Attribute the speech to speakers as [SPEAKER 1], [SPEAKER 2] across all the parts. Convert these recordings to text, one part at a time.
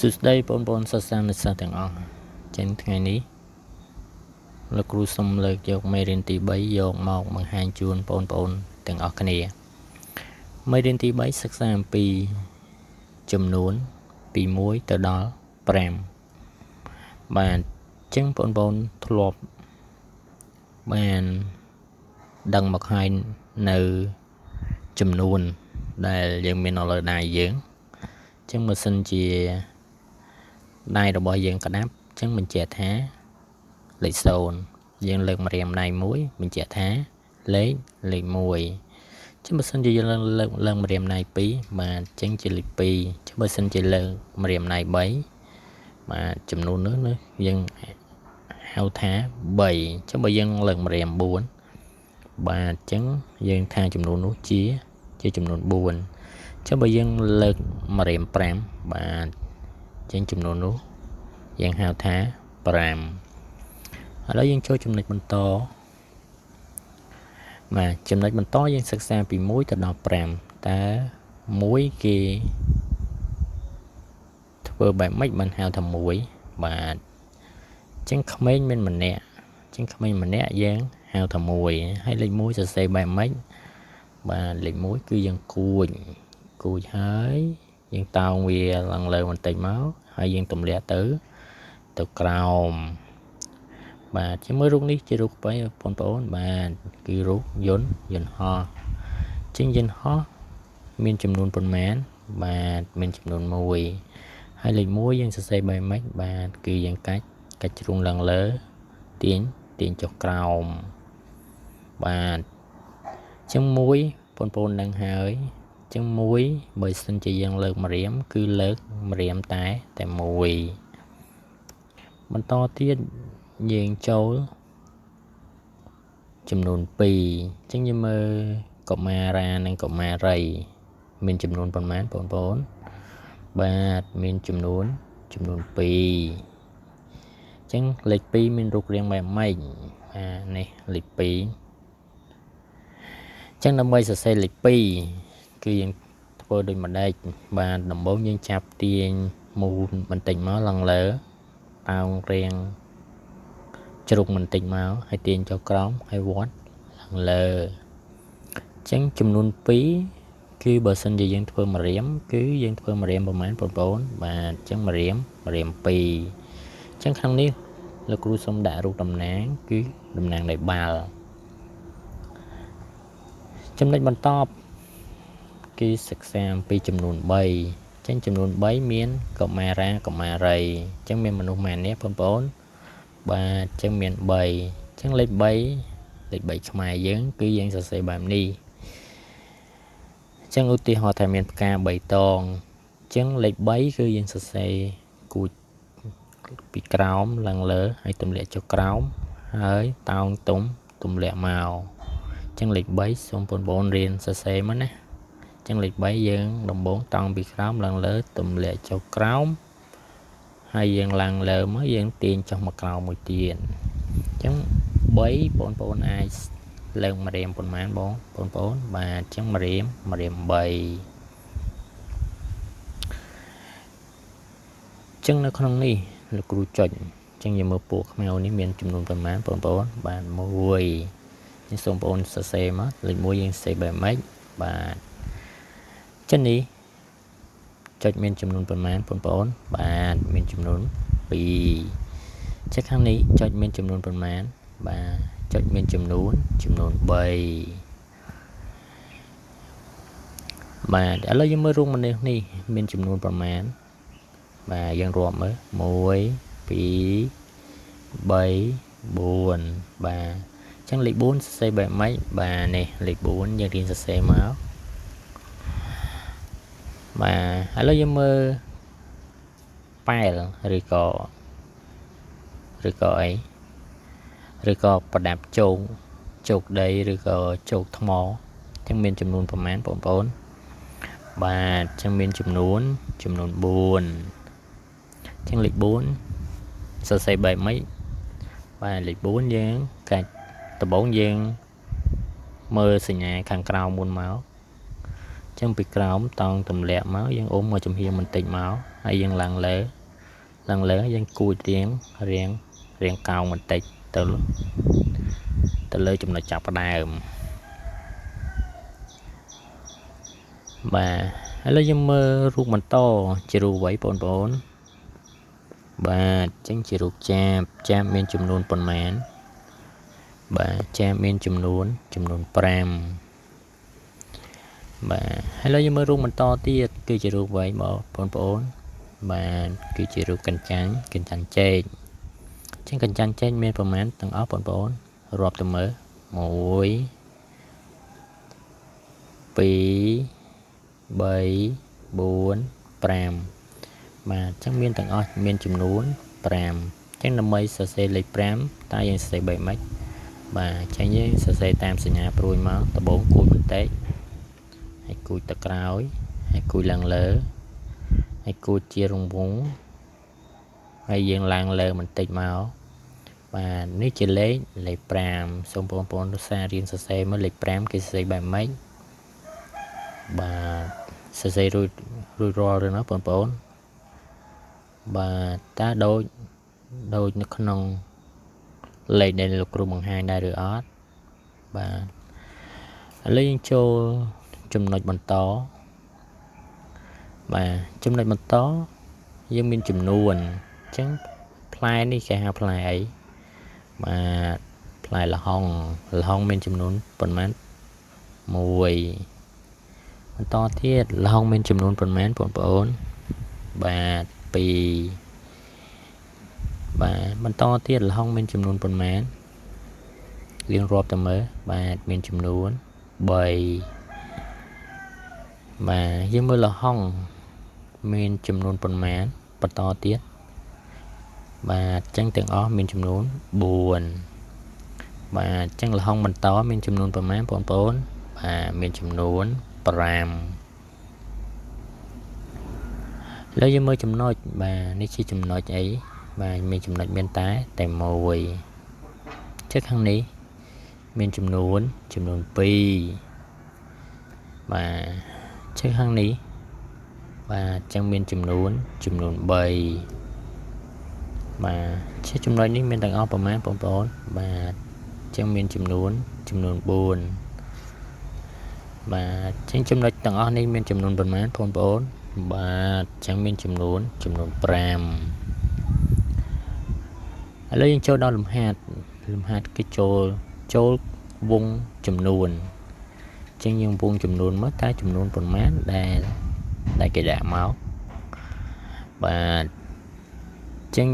[SPEAKER 1] សួស្តីបងប្អូនសិស្សានុសិស្សទាំងអស់ចឹងថ្ងៃនេះលោកគ្រូសូមលើកយកមេរៀនទី3យកមកបង្ហាញជូនបងប្អូនទាំងអស់គ្នាមេរៀនទី3សិក្សាអំពីចំនួនពី1ទៅដល់5បាទចឹងបងប្អូនធ្លាប់បានដឹងមកហើយនៅចំនួនដែលយើងមាននៅលើដៃយើងចឹងបើសិនជាដៃរបស់យើងក្តាប់ចឹងបញ្ជាក់ថាលេខ0យើងលើកម្រាមដៃមួយបញ្ជាក់ថាលេខ1ចឹងបើសិនជាយើងលើកម្រាមដៃ2បាទចឹងជាលេខ2ចឹងបើសិនជាលើកម្រាមដៃ3បាទចំនួននោះយើងហៅថា3ចឹងបើយើងលើកម្រាម4បាទចឹងយើងថាចំនួននោះជាចំនួន4ចឹងបើយើងលើកម្រាម5បាទចឹងចំនួននោះយើងហៅថា5ឥឡូវយើងចូលចំណុចបន្តបាទចំណុចបន្តយើងសិក្សាពី1ទៅដល់5តើ1គេធ្វើបែបម៉េចបានហៅថា1បាទចឹងក្មេងមានម្នាក់ចឹងក្មេងម្នាក់យើងហៅថា1ហើយលេខ1សរសេរបែបម៉េចបាទលេខ1គឺយើងគួចហើយយើងតោងវាឡើងលើបន្តិចមកហើយយើងទម្លាក់ទៅក្រោមបាទជាមួយរូបនេះជារូបអ្វីបងប្អូនបាទគឺរូបយន្តហោះជាងយន្តហោះមានចំនួនប៉ុន្មានបាទមានចំនួន1ហើយលេខ1យើងសរសេរបែបម៉េចបាទគឺយើងកាច់ជ្រុងឡើងលើទាញចុះក្រោមបាទជាង1បងប្អូននឹងហើយជាង1បើសិនជាយើងលើកម្រាមគឺលើកម្រាមតែ1បន្តទៀតយើងចូលចំនួន2អញ្ចឹងយើងមើលកុមារានិងកុមារីមានចំនួនប៉ុន្មានបងប្អូនបាទមានចំនួន2អញ្ចឹងលេខ2មានរូបរាងបែបម៉េចបាទនេះលេខ2អញ្ចឹងដើម្បីសរសេរលេខ2គឺយើងធ្វើដូចម្ដេចបាទដំបូងយើងចាប់ទាញមូលបន្តិចមកឡើងលើតោងរាងជ្រុងបន្តិចមកហើយទាញចុះក្រោមហើយវាត់ឡើងលើអញ្ចឹងចំនួន2គឺបើសិនជាយើងធ្វើម្រាមគឺយើងធ្វើម្រាមប្រហែលបងប្អូនបាទអញ្ចឹងម្រាម2អញ្ចឹងក្នុងនេះលោកគ្រូសូមដាក់រូបតំណាងគឺតំណាងដោយបាល់ចំណុចបន្តគឺសិក្សាអំពីចំនួន3អញ្ចឹងចំនួន3មានកុមារាកុមារីអញ្ចឹងមានមនុស្សម៉ាននេះបងប្អូនបាទអញ្ចឹងមាន3អញ្ចឹងលេខ3លេខ3ខ្មែរយើងគឺយើងសរសេរបែបនេះអញ្ចឹងឧទាហរណ៍ថាមានផ្កា3តងអញ្ចឹងលេខ3គឺយើងសរសេរគូចពីក្រោមឡើងលើហើយទម្លាក់ចុះក្រោមហើយតោងទម្លាក់មកអញ្ចឹងលេខ3សូមបងប្អូនរៀនសរសេរមកណាអញ្ចឹងលេខ3យើងដំបូងតោងពីក្រោមឡើងលើទម្លាក់ចុះក្រោមហើយយើងឡើងលើមកយើងទាញចុះមកក្រោមមួយទៀតអញ្ចឹង3បងប្អូនអាចលើកម្រាមប៉ុន្មានបងប្អូនបាទអញ្ចឹងម្រាម3អញ្ចឹងនៅក្នុងនេះលោកគ្រូចុចអញ្ចឹងយើងមើលពួកខ្មៅនេះមានចំនួនប៉ុន្មានបងប្អូនបាទ1ខ្ញុំសូមបងប្អូនសរសេរមកលេខ1យើងសរសេរបែបម៉េចបាទចឹងនេះចុចមានចំនួនប៉ុន្មានបងប្អូនបាទមានចំនួន2ចុចខាងនេះចុចមានចំនួនប៉ុន្មានបាទចុចមានចំនួន3បាទឥឡូវយើងមើលរូបមនុស្សនេះមានចំនួនប៉ុន្មានបាទយើងរាប់មើល1 2 3 4បាទអញ្ចឹងលេខ4សរសេរបែបម៉េចបាទនេះលេខ4យើងរៀនសរសេរមកបាទឥឡូវយើងមើលប៉ែលឬក៏អីឬក៏ប្រដាប់ជោគដីឬក៏ជោគថ្មអញ្ចឹងមានចំនួនប្រមាណបងប្អូនបាទអញ្ចឹងមានចំនួន4អញ្ចឹងលេខ4សរសេរបែបម៉េចបាទលេខ4យើងកាច់ដំបូងយើងមើលសញ្ញាខាងក្រោមមុនមកអញ្ចឹងពីក្រោមតោងទម្លាក់មកយើងអុំមកចំហៀងបន្តិចមក ហើយយើងឡើងលើឡើងលើយើងគួចរៀងរៀងរៀងកោងបន្តិចទៅទៅលើចំណុចចាប់ផ្ដើមបាទឥឡូវយើងមើលរូបបន្តជារូបអ្វីបងប្អូនបាទអញ្ចឹងជារូបចាបចាបមានចំនួនប៉ុន្មានបាទចាបមានចំនួន5បាទឥឡូវយើងមើលរូបបន្តទៀតគឺជារូបអ្វីបងប្អូនបាទគឺជារូបកញ្ចាំងកញ្ចាំងចេកអញ្ចឹងកញ្ចាំងចេកមានប្រមាណទាំងអស់បងប្អូនរាប់ទៅមើល1 2 3 4 5បាទអញ្ចឹងមានទាំងអស់មានចំនួន5អញ្ចឹងដើម្បីសរសេរលេខ5តើយើងសរសេរបែបម៉េចបាទអញ្ចឹងយើងសរសេរតាមសញ្ញាព្រួយមកដំបូងគូចបន្តិចហើយគូចទៅក្រោយហើយគូចឡើងលើហើយគូចជារង្វង់ហើយយើងឡើងលើបន្តិចមកបាទនេះជាលេខ5សូមបងប្អូនរក្សារៀនសរសេរមើលលេខ5គេសរសេរបែបម៉េចបាទសរសេររួចរាល់ឬណាបងប្អូនបាទតើដូចនៅក្នុងលេខដែលលោកគ្រូបង្ហាញដែរឬអត់បាទឥឡូវយើងចូលចំណុចបន្តបាទចំណុចបន្តយើងមានចំនួនអញ្ចឹងផ្លែនេះគេហៅផ្លែអីបាទផ្លែល្ហុងល្ហុងមានចំនួនប៉ុន្មាន1បន្តទៀតល្ហុងមានចំនួនប៉ុន្មានបងប្អូនបាទ2បាទបន្តទៀតល្ហុងមានចំនួនប៉ុន្មានយើងរាប់ទៅមើលបាទមានចំនួន3បាទយើងមើលល្ហុងមានចំនួនប៉ុន្មានបន្តទៀតបាទអញ្ចឹងទាំងអស់មានចំនួន4បាទអញ្ចឹងល្ហុងបន្តមានចំនួនប៉ុន្មានបងប្អូនបាទមានចំនួន5ឥឡូវយើងមើលចំណុចបាទនេះជាចំណុចអីបាទមានចំណុចមានតែមួយចុចខាងនេះមានចំនួន2បាទចុចខាងនេះបាទអញ្ចឹងមានចំនួន3បាទជាចំណុចនេះមានទាំងអស់ប្រមាណបងប្អូនបាទអញ្ចឹងមានចំនួន4បាទអញ្ចឹងចំណុចទាំងអស់នេះមានចំនួនប៉ុន្មានបងប្អូនបាទអញ្ចឹងមានចំនួន5ឥឡូវយើងចូលដល់លំហាត់គឺចូលវងចំនួនអញ្ចឹងយើងវងចំនួនមកតើចំនួនប៉ុន្មានដែលគេដាក់មកបាទអញ្ចឹង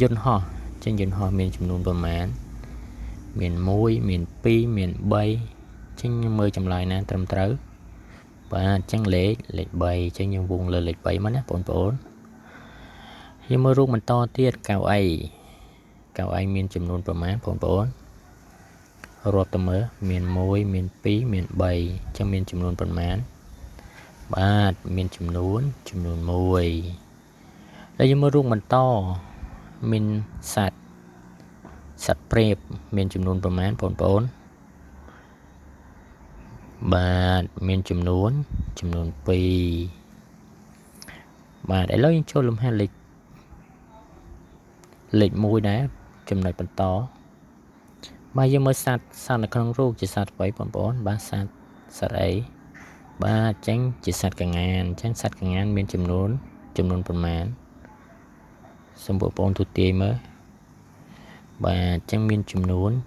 [SPEAKER 1] យន្តហោះអញ្ចឹងយន្តហោះមានចំនួនប៉ុន្មានមាន1មាន2មាន3អញ្ចឹងមើលចម្លើយណាត្រឹមត្រូវបាទអញ្ចឹងលេខ3អញ្ចឹងយើងវងលើលេខ3មកណាបងប្អូនយើងមើលរូបបន្តទៀតកៅអីមានចំនួនប្រមាណបងប្អូនរាប់ទៅមើលមាន1មាន2មាន3អញ្ចឹងមានចំនួនប៉ុន្មានបាទមានចំនួន1ហើយយើងមើលរូបបន្តមានសត្វព្រាបមានចំនួនប្រមាណបងប្អូនបាទមានចំនួន2បាទឥឡូវយើងចូលលំហាត់លេខ1ដែរចំណុចបន្តបាទយើងមើលសត្វនៅក្នុងរូបជាសត្វអ្វីបងប្អូនបាទសត្វអីបាទអញ្ចឹងជាសត្វក្ងានអញ្ចឹងសត្វក្ងានមានចំនួនប៉ុន្មានសូមបងប្អូនទូទាយមើលបាទអញ្ចឹងមានចំនួន4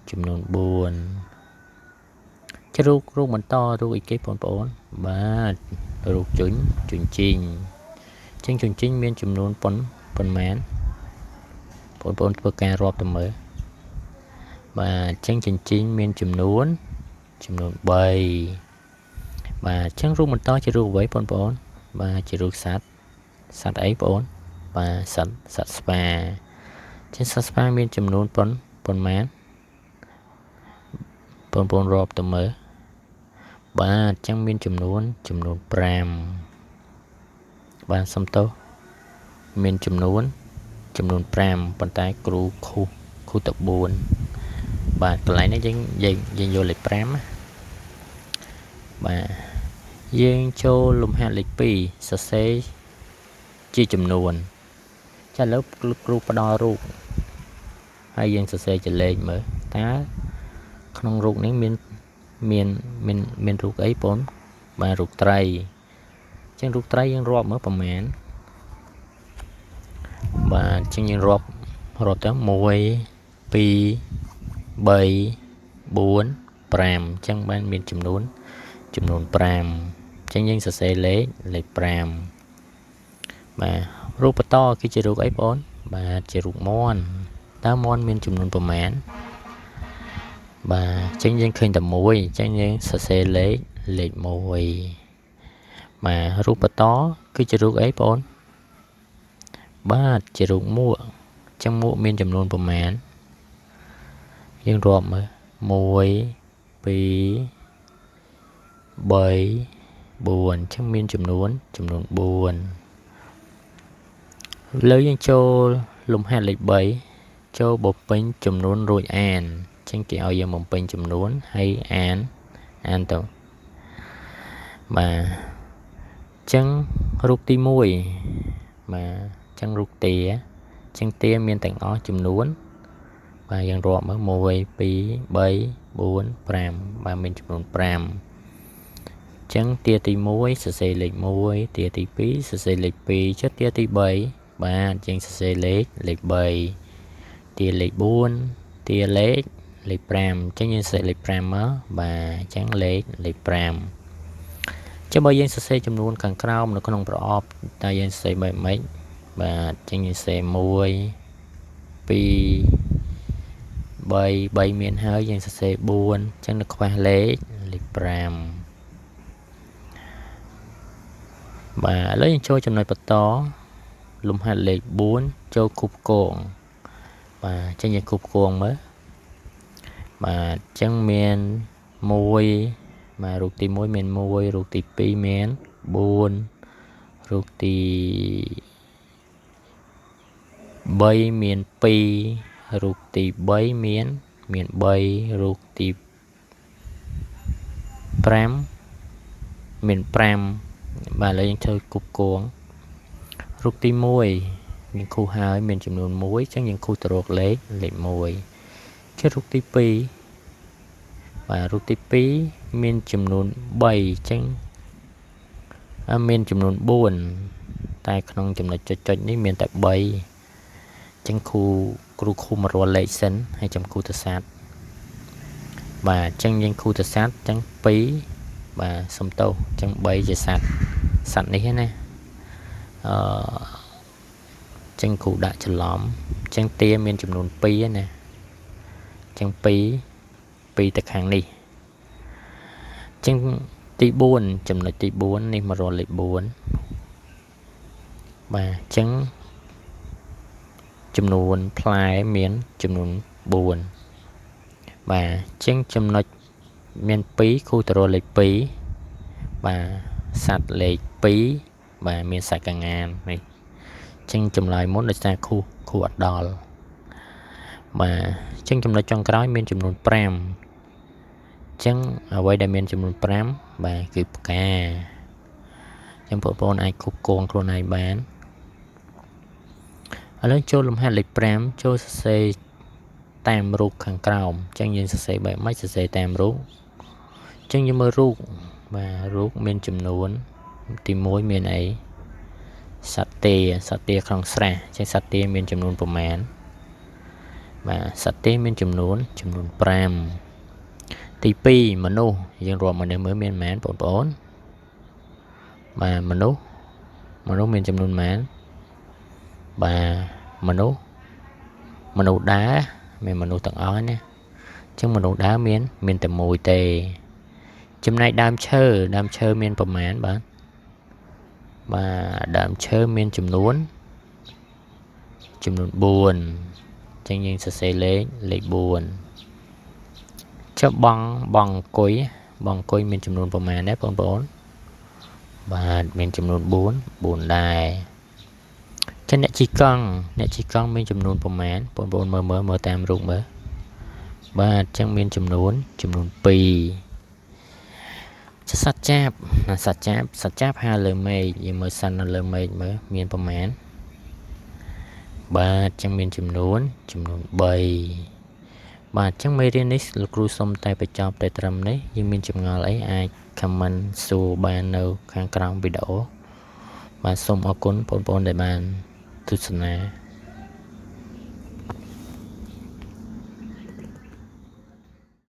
[SPEAKER 1] ជារូបបន្តរូបអីគេបងប្អូនបាទរូបជញ្ជីងអញ្ចឹងជញ្ជីងមានចំនួនប៉ុន្មានបងប្អូនធ្វើការរាប់ទៅមើលបាទអញ្ចឹងជញ្ជីងមានចំនួន3បាទអញ្ចឹងរូបបន្តជារូបអ្វីបងប្អូនបាទជារូបសត្វអីបងប្អូនបាទសត្វស្វាអញ្ចឹងសត្វស្វាមានចំនួនប៉ុន្មានបងប្អូនរាប់ទៅមើលបាទអញ្ចឹងមានចំនួន5បាទសុំទោសមានចំនួន5ប៉ុន្តែគ្រូខុសទៅ4បាទកន្លែងនេះយើងយកលេខ5ណាបាទយើងចូលលំហាត់លេខ2សរសេរ ជាចំនួនចាឥឡូវគ្រូផ្ដល់រូបហើយយើងសរសេរជាលេខមើលតើក្នុងរូបនេះមានមានមានមានរូបអីបងបាទរូបត្រីអញ្ចឹងរូបត្រីយើងរាប់មើលប្រមាណបាទអញ្ចឹងយើងរាប់ទៅ1 2 3 4 5អញ្ចឹងបានមានចំនួន5អញ្ចឹងយើងសរសេរលេខ5បាទរូបបន្តគឺជារូបអីបងបាទជារូបមាន់តើមាន់មានចំនួនប្រមាណបាទអញ្ចឹងយើងឃើញតែមួយអញ្ចឹងយើងសរសេរលេខ1បាទរូបបន្តគឺជារូបអីបងបាទជារូបមួកអញ្ចឹងមួកមានចំនួនប្រមាណយើងរាប់មើល1 2 3 4អញ្ចឹងមានចំនួន4លើយើងចូលលំហាត់លេខ3ចូលបំពេញចំនួនរួចអានអញ្ចឹងគេឲ្យយើងបំពេញចំនួនហើយអានទៅបាទអញ្ចឹងរូបទី1បាទអញ្ចឹងរូបទាអញ្ចឹងទាមានទាំងអស់ចំនួនបាទយើងរាប់មើល1 2 3 4 5បាទមានចំនួន5អញ្ចឹងទាទី1សរសេរលេខ1ទាទី2សរសេរលេខ2ចុះទាទី3បាទយើងសរសេរលេខ3ទាលេខ4ទាលេខ5អញ្ចឹងយើងសរសេរលេខ5មកបាទអញ្ចឹងលេខ5ចុះបើយើងសរសេរចំនួនខាងក្រោមនៅក្នុងប្រអប់តើយើងសរសេរបែបម៉េចបាទអញ្ចឹងយើងសរសេរ1 2 3 3មានហើយយើងសរសេរ4អញ្ចឹងនៅខ្វះលេខ5បាទឥឡូវយើងចូលចំណុចបន្តលំហាត់លេខ4ចូលគូផ្គងបាទអញ្ចឹងយើងគូផ្គងមើលបាទអញ្ចឹងមាន1បាទរូបទី1មាន1រូបទី2មាន4រូបទី3មាន2រូបទី3មាន3រូបទី5មាន5បាទឥឡូវយើងធ្វើគូផ្គងរូបទី1យើងគូសហើយមានចំនួន1អញ្ចឹងយើងគូសទៅរកលេខ1ជារូបទី2បាទរូបទី2មានចំនួន3អញ្ចឹងមានចំនួន4តែក្នុងចំណុចចុចនេះមានតែ3អញ្ចឹងគ្រូគូមករកលេខសិនហើយចាំគូទៅសត្វបាទអញ្ចឹងយើងគូទៅសត្វអញ្ចឹង2បាទសុំទោសអញ្ចឹង3ជាសត្វនេះណាអឺចឹងគ្រូដាក់ច្រឡំចឹងទាមានចំនួន2ណាចឹង2 2ទៅខាងនេះចឹងទី4ចំណុចទី4នេះមករកលេខ4បាទចឹងចំនួនផ្លែមានចំនួន4បាទចឹងចំណុចមាន2គ្រូទៅរកលេខ2បាទសត្វលេខ2បាទមានសត្វកងាននេះចឹងចម្លើយមុនដោយសារគ្រូអត់ដល់បាទចឹងចំណុចចុងក្រោយមានចំនួន5ចឹងអ្វីដែលមានចំនួន5បាទគឺផ្កាចឹងបងប្អូនអាចគប់គងខ្លួនឯងបានឥឡូវចូលលំហាត់លេខ5ចូលសរសេរតាមរូបខាងក្រោមចឹងយើងសរសេរបែបម៉េចសរសេរតាមរូបចឹងយើងមើលរូបបាទរូបមានចំនួនទី1មានអីសត្វទាក្នុងស្រះចឹងសត្វទាមានចំនួនប្រមាណបាទសត្វទាមានចំនួន5ទី2មនុស្សយើងរាប់មនុស្សមើលមានប៉ុន្មានបងប្អូនបាទមនុស្សមានចំនួនប៉ុន្មានបាទមនុស្សដើរមានមនុស្សទាំងអស់ណាអញ្ចឹងមនុស្សដើរមានតែមួយទេចំណែកដើមឈើមានប្រមាណបាទបាទដើមឈើមានចំនួន4អញ្ចឹងយើងសរសេរលេខ4ចុះបងអង្គុយមានចំនួនប្រមាណដែរបងប្អូនបាទមានចំនួន4ដែរចឹងអ្នកជិះកង់មានចំនួនប្រមាណបងប្អូនមើលតាមរូបមើលបាទអញ្ចឹងមានចំនួន2 សត្វចាបណាសត្វចាបសត្វចាបហើរលើមេឃយើងមើលសិននៅលើមេឃមើលមានប្រមាណបាទចឹងមានចំនួនចំនួន3បាទចឹងមេរៀននេះលោកគ្រូសុំតែបញ្ចប់តែត្រឹមនេះយើងមានចម្ងល់អីអាច comment សួរបាននៅខាងក្រោមវីដេអូបាទសូមអរគុណបងប្អូនដែលបានទស្សនា